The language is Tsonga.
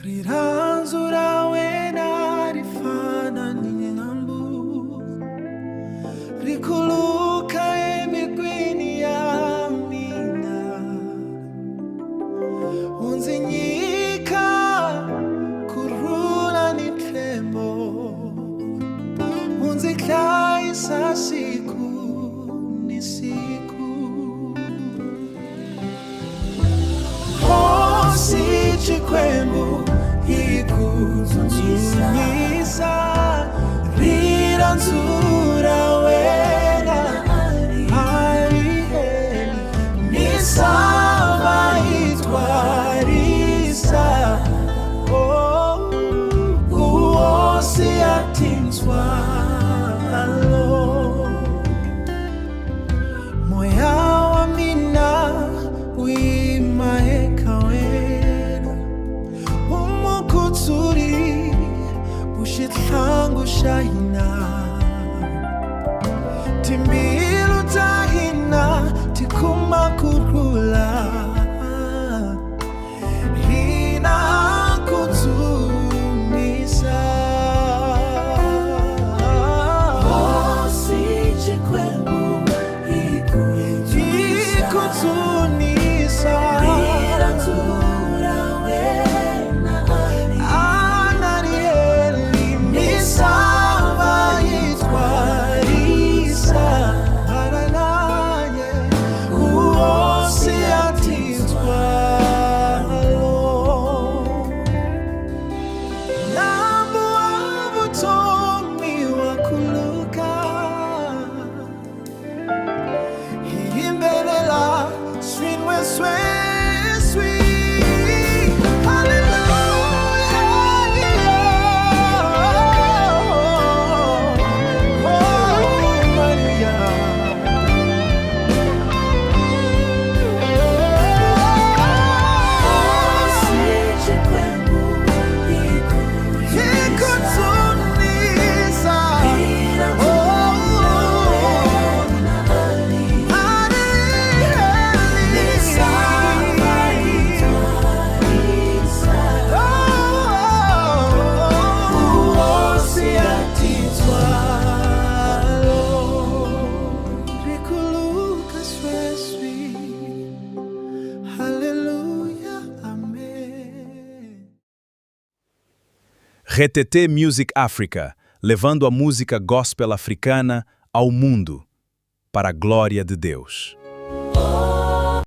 Rirhandzu ra wena ri fana ni nambu, ri khuluka embilwini ya mina. U ndzi nyika kurhula ni ntshembo, u ndzi hlayisa siku ni siku. Hosi Xikwembu hi ku dzunisa rirhandzu ra wena a ri heli, misava yi twarisa, oh, vuhosi ya tintswalo. Moya wa mina wu yima eka wena, u mukutsuri, u xitlhangu xa hina. Timbilu ta hina ti kuma kurhula, hina ha ku dzunisa. Hosi Xikwembu hi ku Hi ku dzunisa rirhandzu ra wena a ri heli, misava yi twarisa, vuhosi ya tintswalo. Nambu wa vutomi wa khuluka, hi yimbelela swin'we sweswi. Hallelujah, oh, Maria. Hosi Xikwembu hi ku Hi ku dzunisa rirhandzu ra wena a ri heli, misava yi twarisa, vuhosi ya tintswalo ri khuluka sweswi. Hallelujah, amen. RTT Music Africa, levando a música gospel africana ao mundo, para a glória de Deus.